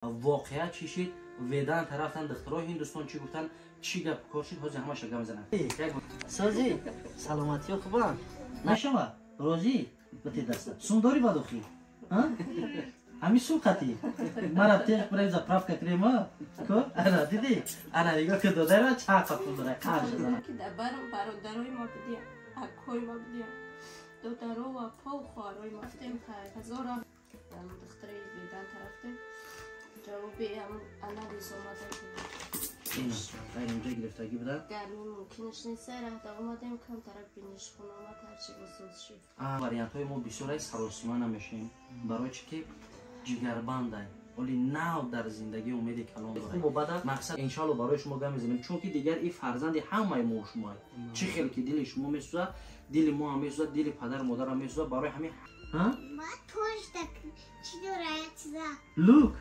Воқеа чӣ шид? Ведан тарафтан духтурои Ҳиндустон чӣ гуфтан? Чӣ гап кор шид? Ҳозир ҳамаша гап мезанам. Созӣ, саломатиё хубанд? Нашава? Розӣ? Бите даста. Сум дорӣ бадохӣ? Ҳамин сум қатӣ? Мара тех бирем заправка кунем, а? Ко? Ана дидӣ? Ана нигоҳ ки додари чанд қа пул дора, қанша зана. Бародарои ма будия, акои ма будия, додаро ва пол хоҳарои ма будем, ҳазора духтари Ведан тарафтем. Ҷавоби анализ омада. Инҷа гирифтагӣ буда? Гармӣ мумкинаш нест, раҳда омадем, камтарак бинишхона омад, ҳарчи босоз шид. Вариантҳои мо бисёрай, саросима намешавем. Барои чӣ ки ҷигарбандай. Оли нав дар зиндагӣ умеди калон дорад. Хубу бада мақсад иншалло барои шумо гап мезанем, чунки дигар ин фарзанди ҳамаи мо шумоай. Чӣ хел ки дили шумо месӯзад, дили мо ҳам месӯзад, дили падару модар ҳам месӯзад. Барои ҳамин лук.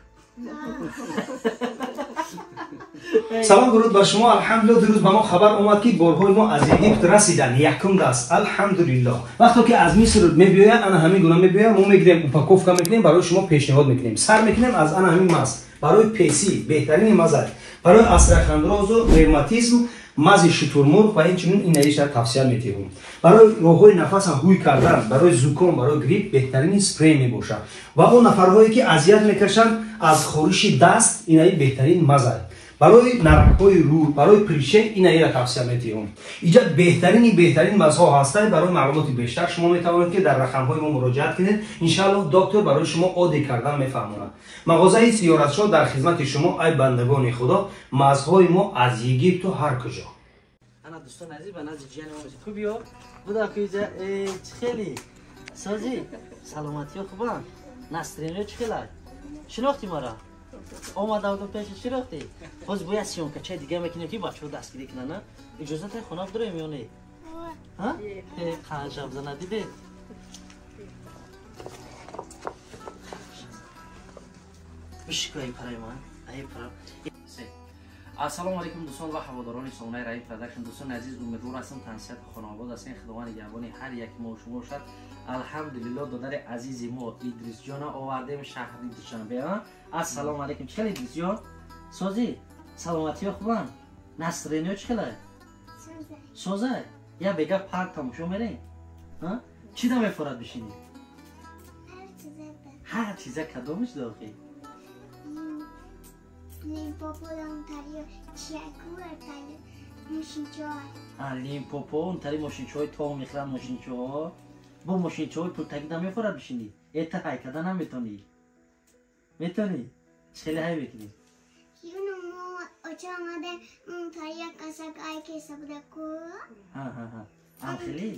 Салом, дуруд ба шумо. Алҳамдулилло, дирӯз ба мо хабар омад, ки борҳои мо аз Египт расиданд, якум даст. Алҳамдулилло, вақто ки аз Миср мебиёяд, ана ҳамин гуна мебиёяд, мо мегирем, упаковка мекунем, барои шумо пешниҳод мекунем. Сар мекунем аз ана ҳамин маз барои песӣ, беҳтарини маза барои астрахандрозу ревматизм, мази шутурмурғ ва инчунин инаиша тавсия метиҳем. Барои роҳҳои нафаса ҳуй кардан, барои зуком, барои грипп беҳтарини спрей мебошад. Ва он нафарҳое ки азият мекашанд аз хориши даст, инаи беҳтарин маза барои наракҳои рӯ, барои пришей инаира тавсия метиҳем. Иҷа беҳтарини беҳтарин мазҳо ҳастанд. Барои маълумоти бештар шумо метавонед, ки дар рақамҳои мо муроҷиат кунед. Иншааллоҳ, доктор барои шумо оддӣ кардан мефаҳмонад. Мағозаи Сиёратшо дар хизмати шумо, ай бандагони Худо. Мазҳои мо аз Египту ҳар куҷо. Ана, дӯстони азиз, ба назди ҷияни мо хубиё буда куҷа? Чӣ хели, созӣ, саломатиё хубанд? Настроениё чӣ хелай? Шинохтӣ мара? Омада будам пеши, шинохтӣ? Ҳозир бояд съёмкачаи дига мекунем, ки бачаҳо дастгирӣ кунанд. Иҷозатай хона бидорем ё не? Қаншаб зана дидед? Бишику, ай парай ман, ай пара. Ассалому алайкум, дӯстон ва ҳаводорони сомонаи Раим Продакшн. Дӯстони азиз, умедвор ҳастам, тансиҳату хонавод ҳастем, Худованд нигаҳбони ҳар яки мо шумо бошад. Алҳамдулилло, додари азизи мо Идрисҷона овардем шаҳри Душанбе. Ассалому алайкум, чӣ хел, Идрисҷон? Созӣ, саломатиё хубанд? Настроениё чӣ хелай? Созай? Я бега парк тамошо мерем? Чӣ да мефорад бишинӣ? Ҳар чиза. Кадомиш дохӣ? Лимпопо онтари мошинчаҳои то мехӯранд, мошинчаҳо. Бо мошинчаҳои пултагӣ да мефорад бишинӣ? Эта ҳай карда наметонӣ? Метонӣ? Чӣ хеле ҳай мекунӣ? Амхелӣ.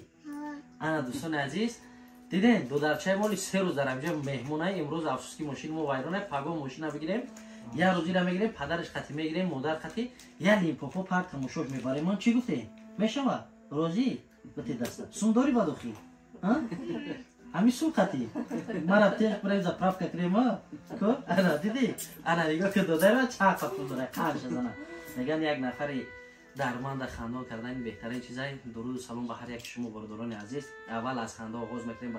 Ана, дӯстони азиз, дидем, додарчаи моли 3 рӯз дар ҳамҷа меҳмонай. Имрӯз афсӯс ки мошини мо вайронай, пагоҳ мошина бигирем, як рӯз ира мегирем, падараш қатӣ мегирем, модар қатӣ, я Лимпопо парк тамошош мебарем. Ман чӣ гуфтем? Мешава? Розӣ? Бите даста. Сум дорӣ бадохӣ? Ҳамин сум қатӣ? Мара тех бирем заправка кунем, а? Ко? Ана дидӣ? Ана нигоҳ ки додари чанд қа пул дора, қанша зана. Меган, як нафари дарманда хандон кардани беҳтарин чизай. Дуруду салом ба ҳар яки шумо, бародарони азиз. Аввал аз ханда оғоз мекунем,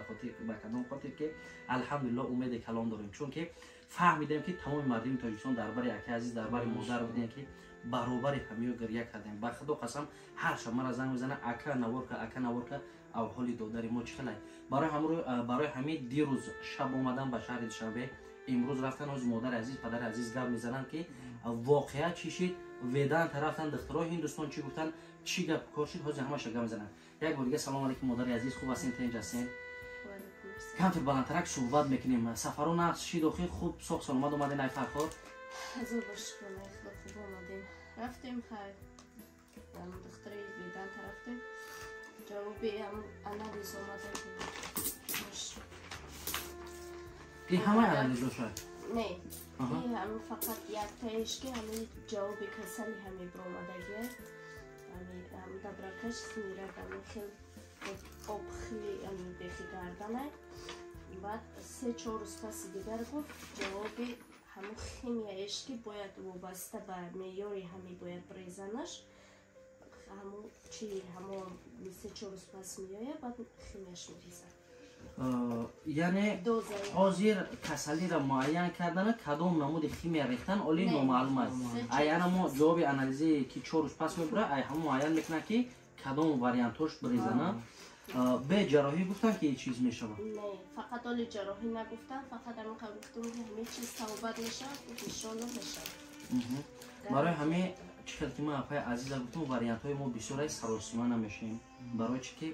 ба кадом хотир ки алҳамдулилло, умеди калон дорем, чунки фаҳмидем, ки тамоми мардуми Тоҷикистон дар бари аки азиз, дар бари модар будем, ки баробари ҳамиё гиря кардем. Ба Худо қасам, ҳар шаб мара занг мезана: «Ака, наворка, ака, наворка, авҳоли додари мо чӣ хелай?» Барои ҳамин дирӯз шаб омадан ба шаҳри Душанбе, имрӯз рафтан. Ҳозир модари азиз, падари азиз гап мезананд, ки воқеа чӣ шид, Ведан тарафтан духтурои Ҳиндустон чӣ гуфтан, чӣ гап кор шид, ҳозир ҳамаша гап мезананд. Як бор дига салому алайкум, модари азиз, хуб ҳастен, тинҷ ҳастен? Камтар баландтарак суҳбат мекунем. Сафаро нақс шид охи, хуб соқ саломат омаден, ай Фарход? Ҳазор бор шукронаи Худо, хуб омадем. Рафтем, хайр, духтари Ведан тарафтем. Ҷавоби анализ омада. Ки ҳамаи анализо шояд? Не, ҳамин фақат яктаеш, ки ҳамин ҷавоби касали ҳами биромадагия, добракаш смирак, ҳамин хел обхили, ҳамин бехи гарданай. Баъд 3-4 рӯз паси дигар гуфт, ҷавоби ҳамун химияеш, ки бояд вобаста ба меъёри ҳами бояд брезанаш, ҳамун чи ҳамон 3-4 рӯз пас меояд, баъд химияш мерезад. Яъне ҳозир касалиро муайян кардана, кадом намуди химия рехтан оли номаълум аст. Ай ана мо ҷавоби анализе ки 4 рӯз пас мебурад, ай ҳамон муайян мекунад ки кадом вариантҳош бирезана. Бе ҷарроҳӣ гуфтан ки чиз мешавад? Не, фақат оли ҷарроҳӣ нагуфтан, фақат ҳамин қабл гуфтум ки ҳамин чиз табобат мешавад, иншоалло мешавад. Барои ҳамин чӣ хел ки ман апаи азиза гуфтум, вариантҳои мо бисёрай, саросима намешавем. Барои чӣ ки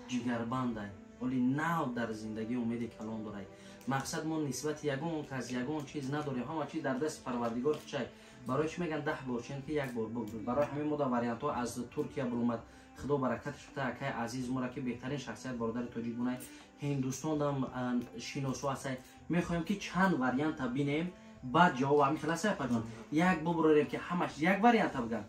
ҷигарбандай, оли нав дар зиндагӣ умеди калон дорай. Мақсад мо нисбати ягон кас ягон чиз надорем, ҳама чиз дар дасти Парвардигор чай. Барои чӣ мегӯянд 10 бор чен ки як бор бугӯ. Барои ҳамин мо дар вариантҳо аз Туркия буромад, Худо баракаташ буда акай азиз мора ки беҳтарин шахсият бародари тоҷик бунай, Ҳиндустон шиносо ҳастай. Мехоҳем ки чанд варианта бинем, баъд ҷавоб ҳамин хел ҳастай апаҷон. Як бубурорем ки ҳамаш як варианта биган,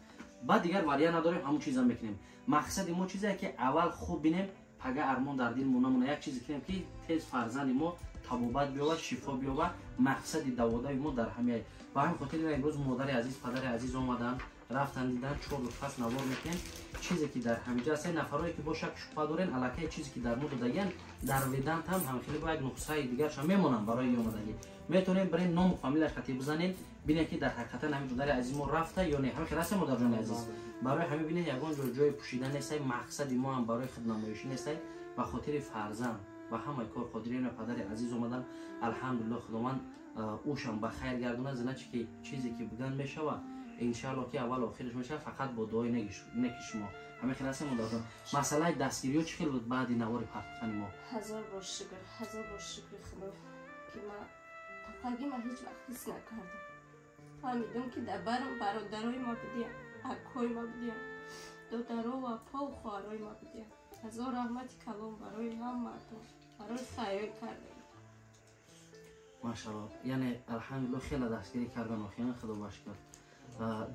баъд дигар вариант надорем, ҳамон чиза мекунем. Мақсади мо чизе ки аввал хуб бинем, пага армон дар дил монамона, як чизе кунем ки тез фарзанди мо табобат биёбад, шифо биёбад. Мақсади даводави мо дар ҳамияй. Ба ҳамин хотир имрӯз модари азиз, падари азиз омаданд, рафтан дидан, 4 рӯз пас навор мекунем. Чизе ки дар ҳамиҷа ҳастед, нафарое ки бо шак шубҳа дорен, аллакай чизе ки дар мо додагиян, дар ведант ҳам ҳамхеле бо як нуқсаи дигарша мемонанд барои омадагӣ. Метавонем бирен ному фамилияш хати бизанем, бинем ки дар ҳақиқатан ҳамин додари азиз мо рафта ё не. Ҳамин хел ҳастем, модарҷони азиз. Барои ҳамин бинед, ягон ҷо ҷои пӯшида нестай, мақсади мо ҳам барои худнамоишӣ нестай, ба хотири фарзанд ва ҳамаи кор қодирин ва падари азиз омадан. Алҳамдулиллоҳ, Худованд ӯшам ба хайр гардонад. Значит ки чизе ки будан мешавад, иншааллоҳ ки аввал охираш мешавад, фақат бо дуои неки шумо. Ҳамин хел ҳастем, модарҷон. Масъалаи дастгириҳо чӣ хел буд баъди навори партофтани мо? Ҳазор бор шукр, ҳазор бор шукри Худо ки ман тоқагӣ ман ҳеҷ вақт ҳис накардам. Фаҳмидам ки дар барам бародарои ма будиям, акҳои ма будиям, додаро ва апову хоҳарои ма будиям. Ҳазор раҳмати калом барои ҳамаатон, барои хайр кардем. Машааллоҳ, яъне алҳамдулиллоҳ хеле дастгирӣ кардан охиран, Худо ба шукр.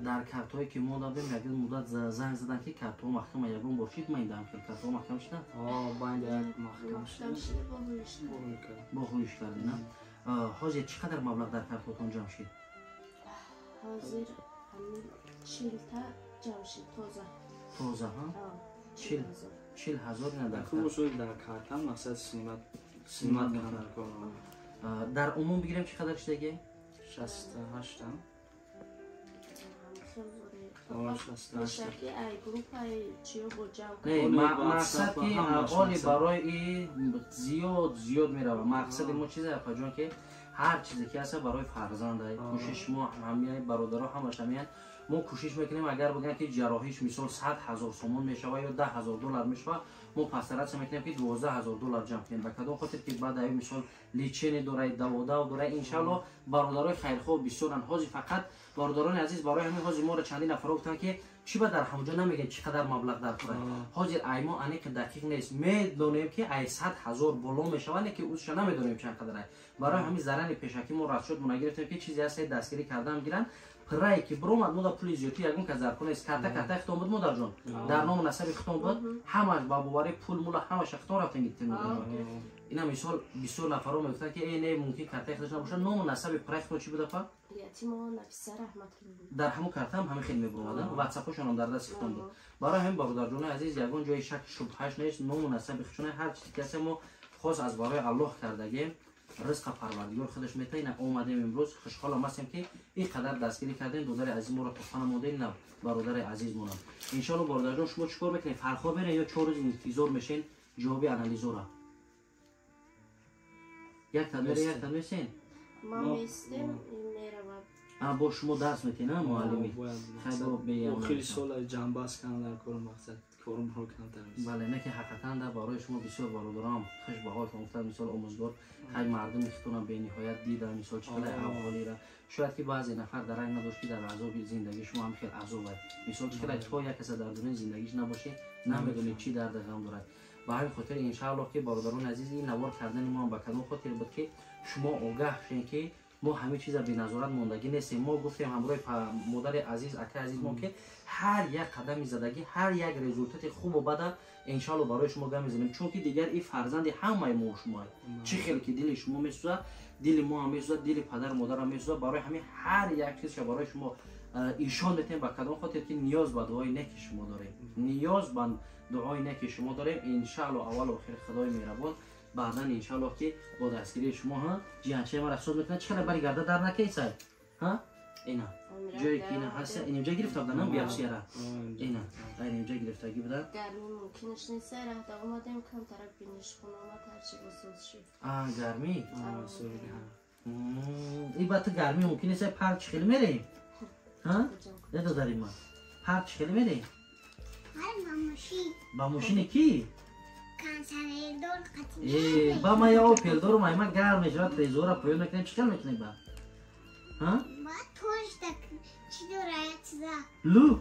Дар картҳое ки мо додем, ягон муддат занг задан ки картҳо маҳкама, ягон бор шид майда ҳам хел картҳо маҳкам шидан? Байда як маҳкам шид. Бо ҳуиш кардем, на? Ҳозир чӣ қадар маблағ дар картҳотон ҷамъ шид? Ҳозир ҳамин 40 та ҷамъ шид тоза. Тоза, ҳа? 40 ҳазор ина дар карт. Дар карта мақсад снимать дар кор. Дар умум бигирем чӣ қадар шидаги? 68 та. Мақсад ки оли барои зиёд зиёд меравад. Мақсади мо чизе апаҷон ки ҳар чизе ки ҳаста барои фарзанда кӯшиш мо ҳамияи бародаро ҳамаш ҳамиян мо кӯшиш мекунем. Агар бигӯянд ки ҷарроҳиш мисол 100 ҳазор сомон мешавад ё 10 ҳазор доллар мешавад, мо постараться мекунем ки 12 ҳазор доллар ҷамъ кунем. Ба кадом хотир ки баъд аю мисол лечение дорад, даводав дорад. Иншаллоҳ бародарои хайрхоҳ бисёранд. Ҳозир фақат бародарони азиз, барои ҳамин ҳозир моро чандин нафаро гуфтанд ки чӣ ба дар ҳамҷо намегӯянд чӣ қадар маблағ дар кора. Ҳозир ай мо аниқи дақиқ нест, медонем ки ай 100 ҳазор боло мешавад, не ки ӯзша намедонем чанд қадар ай. Барои ҳамин зарани пешакӣ мо расчёт мо нагирифтем ки чизе ҳаст дастгирӣ кардан гиранд. Пирае ки биромад, мо да пули зиёдтӣ ягон кас дар кор нест. Карта хитон буд, модарҷон, дар ному насаби хитон буд, ҳамаш ба бовари пул мула ҳамаша хитон рафтем гирифтем. Ина мисол бисёр нафаро мегуфтанд ки э не, мумкин картаи худаш набошад. Ному насаби пираи хитон чӣ буда па? Дар ҳамон картаам ҳамин хел мебуромада, ватсапҳошонам дар дасти хитон буд. Барои ҳамин бародарҷони азиз, ягон ҷои шак шубҳаш нест, ному насаби худшона ҳар чизе ки ҳаст мо хос аз барои Аллоҳ кардагем, ризқа Парвардигор худаш метаҳад. Ина омадем имрӯз, хушҳолам ҳастем ки ин қадар дастгирӣ кардем, додари азиз моро тофа намодем, на бародари азизмонам. Иншоалло бародарҷон, шумо чӣ кор мекунед? Фархор мерен ё 4 рӯз интизор мешен ҷавоби анализора? Як тадбир, як тадбир сен? Ма местем, меравад. Бо шумо дарс метен, а муаллими? Охири сол ҷамъбаст кардам дар кору мақсад корумро камтар. Бале, не ки ҳақиқатан да барои шумо бисёр бародарам хуш ба ҳолтон гуфтанд, мисол омӯзгор хай мардуми хитонам бениҳоят дида, мисол чӣ қадар аҳолира. Шояд ки баъзе нафар дарак надошт ки дар азоби зиндагии шумо ҳам хел азоб аст. Мисол чӣ қадар то як каса дар дунёи зиндагиш набошӣ, намедонӣ чӣ дарди ғам дорад. Ба ҳамин хотир иншааллоҳ ки бародарони азиз, ин навор кардани мо ба кадом хотир буд ки шумо огаҳ шавед ки мо ҳамин чиза беназорат мондагӣ нестем. Мо гуфтем ҳамроҳи модари азиз, акаи азиз мо ки ҳар як қадами задагӣ, ҳар як результати хубу бада иншаалло барои шумо гап мезанем, чунки дигар ин фарзанди ҳамаи мо шумо. Чӣ хел ки дили шумо месӯзад, дили мо ҳам месӯзад, дили падару модарам месӯзад. Барои ҳамин ҳар як чизша барои шумо ишон метем. Ба кадом хотир ки ниёз ба дуои неки шумо дорем, ниёз ба дуои неки шумо дорем. Иншаалло аввалу охир Худои меҳрабон Баъдан иншаллоҳ ки бо дастгирии шумо ҳа ҷиҳанчаи мара соз мекунад. Чӣ қадар бари гарда дар накесай? Ҳа? Ина. Ҷое ки ина ҳаст, инҷа гирифта будан, биёфсияра. Ина, дар инҷа гирифтагӣ буда. Гармӣ мумкинаш нест, раҳда омадем, камтарак биниш хун омад, ҳарчи босоз шид. А, гармӣ? И ба ту гармӣ мумкин нест, парк чӣ хеле мерем? Ҳа? Не додари ман. Парк чӣ хеле мерем? Ба мошини ки? Ба ма я Опел дорум, ай ма гарм мешавад, трезора поён мекунем, чӣ хел мекунем ба? Ҳа? Лук.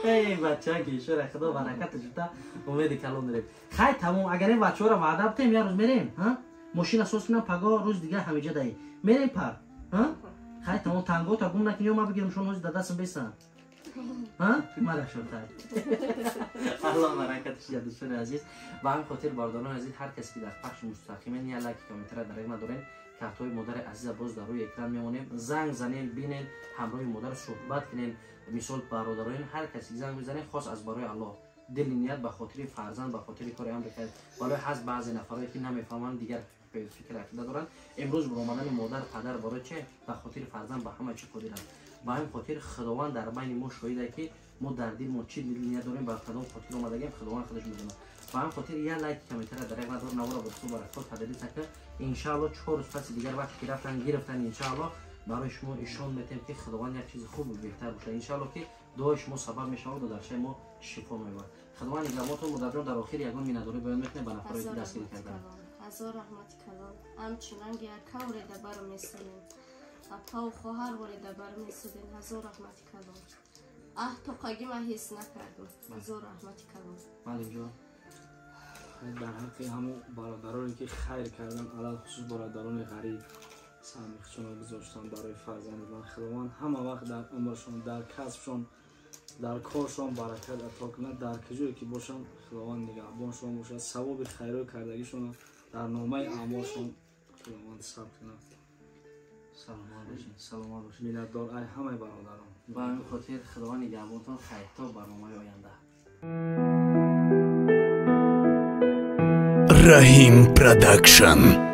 Эй бача гешора худо баракаташ бита, умеди калон дорем. Хай тамом, агар ин бачаҳоро ваъда битем, як рӯз мерем, ҳа? Мошина соз кунам, паго рӯз дигар ҳамиҷа даи. Мерем парк, ҳа? Хай тамом, тангота гум накунӣ, ё ман бигирам шумо ҳозир дадасам бесан. Ҳа? Мара шотай. Аллоҳ баракаташ диҳад дӯстони азиз. Ба ҳамин хотир бародарони азиз, ҳар касе ки дар пахши мустақимен я лайки комментария дарег надорем, картҳои модари азиза боз дар рӯи экран мемонем. Занг занен, бинен, ҳамроҳи модар суҳбат кунен. Мисол бародароин ҳар касе занг мезанен, хос аз барои Аллоҳ, дили ният ба хотири фарзанд, ба хотири кори амр кард. Вале ҳаст баъзе нафарое ки намефаҳманд, дигар фикр ақида доранд. Имрӯз баромадани модар, падар барои че? Ба хотири фарзанд ба ҳама чӣ қодиранд. Ба ҳамин хотир Худованд дар байни мо шоҳиде ки мо дар дил мо чӣ ният дорем, ба кадом хотир омадагем, Худованд худаш медонад. Ба ҳамин хотир я лайк комментария дарег надор, навора бо дӯстон баракот поделиться кун. Иншааллоҳ 4 рӯз паси дигар вақте ки рафтан гирифтан, иншааллоҳ барои шумо ишон метем ки Худованд як чизи хубу беҳтар бошад. Иншааллоҳ ки дуои шумо сабаб мешавад ва даршаи мо шифо меёбад. Худованд нигаҳбонтон. Модарҷон, дар охир ягон миннатдорӣ баён мекунем ба нафарое ки дастгирӣ карданд. Ҳазор раҳмати калон. Ҳамчунон ки якавре дабаро месонем, апаву хоҳар воре дабар месудем. Ҳазор раҳмати калон. Аҳ, тоқагӣ ман ҳис накардам. Ҳазор раҳмати калон. Маълимҷон, дар ҳаққи ҳамон бародароне ки хайр кардан, алалхусус бародарони ғариб саҳми худшонро гузоштан барои фарзанди ман, Худованд ҳама вақт дар умршон, дар касбшон, дар коршон баракат ато кунад. Дар куҷое ки бошанд, Худованд нигаҳбоншон бошад. Савоби хайрҳои кардагишонро дар номаи аъмолшон Худованд сабт кунад. Саломат бошед, саломат бошед. Миннатдор ай ҳамаи бародарон. Ба ҳамин хотир Худованд нигаҳбонтон. Хайр то барномаи оянда. Rahim Production.